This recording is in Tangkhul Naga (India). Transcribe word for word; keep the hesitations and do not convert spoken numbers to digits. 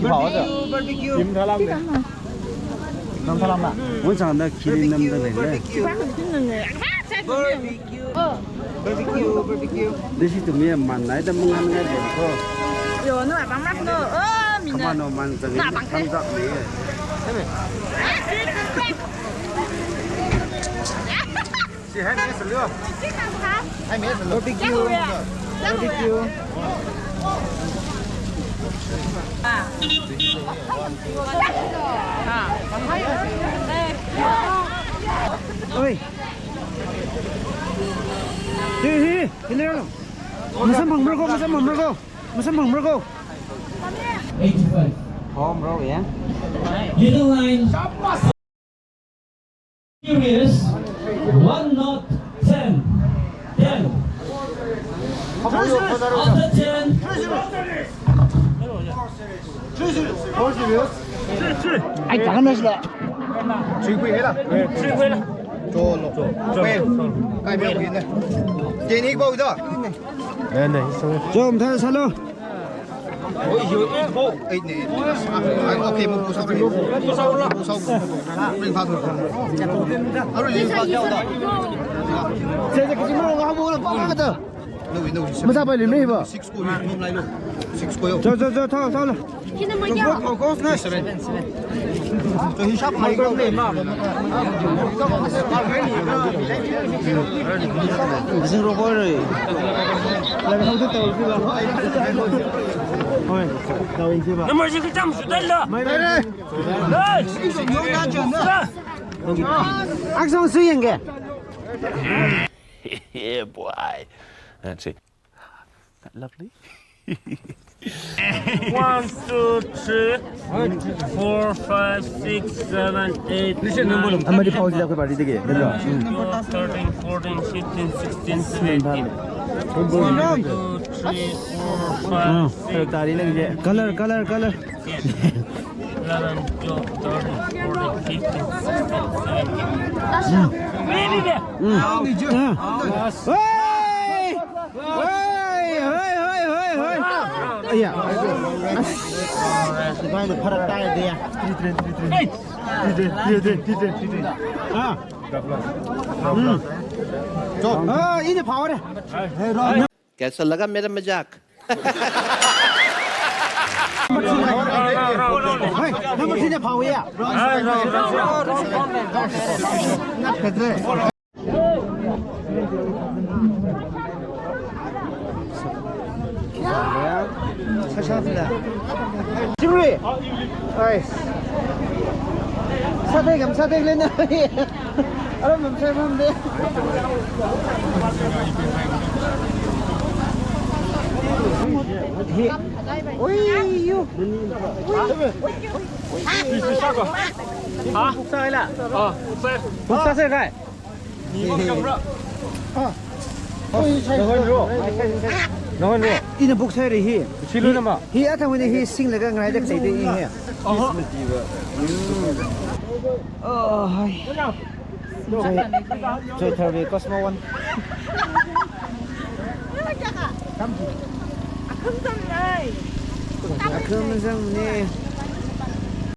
Barbecue, barbecue. Kim thalam le. Nam thalam na. Won sang da khili nam da le. Barbecue. Barbecue. Barbecue, barbecue. This is to me a man, I don't want to get it. Yo, no, abang mak no. Oh, mina. Come on, no man, the thumbs up me. Si hai miss lo. Hai miss lo. Barbecue. Barbecue. Oi. Hi, hi, hi, hi. Masam bang mergo, masam bang mergo. Masam bang mergo. Eighty-five. Home bro, yeah. Little line. Series, one not ten. Ten. After ten. Ai, taka mess la. Three kui hela. Three kui hela. Cho lo. Cho. Kai me kui ne. Ke ni bau da. Ne, ne, so. Cho, um, tha, salo. Oi, yo, eight bo. Eight ne. Ai, okay, mo, push up. Push up la. Push up. Bring fast. Aru, bring fast. Se, se, kichima nga mo la pa ka ta. No, no. Masa pa le me ba. Six ko, no, lai lo. Six ko yo. Cho, cho, cho, tha, tha la. Kina mai ya? Go, go, go, nice. Seven. So he shot my goal. Zero goal. Hoi, tau in jiba. Number six tam sudan la. Mai, mai, mai. Hey! Action sui yenge. Yeah, boy. That's it. That lovely? One, two, three, four, five, six, seven, eight, nine, amari pause la ko bari dege. Thirteen, fourteen, fifteen, sixteen, seventeen. One, two, three, four, five, six, color, color, color. Eleven, twelve, thirteen, fourteen, fifteen, sixteen, seventeen. Hey! Hey, hey, hey, hey, hey. Aya. Three, three, three, three, three. Three, three, three, three, three. Ah. Hmm. Ah, ini power. Hey, Ron. Kaisa laga mera majak? Hey, number three ne power ya. Chingri. Ai. Sāthei kam sāthei lena. Aram mam sai mam de. Hi. Ui, yu. Ui. Ha? Buk sāla. Oh, buk sā. Buk sāsa kai. Nahon ro. Nahon ro. Ina buk sāri hi. Chilu nama. Hi athang wini hi singlaga ngai da sai de hi. Aha. Oh, hai. Joy, Joy Tharve Cosmo One. Akhum zang ne.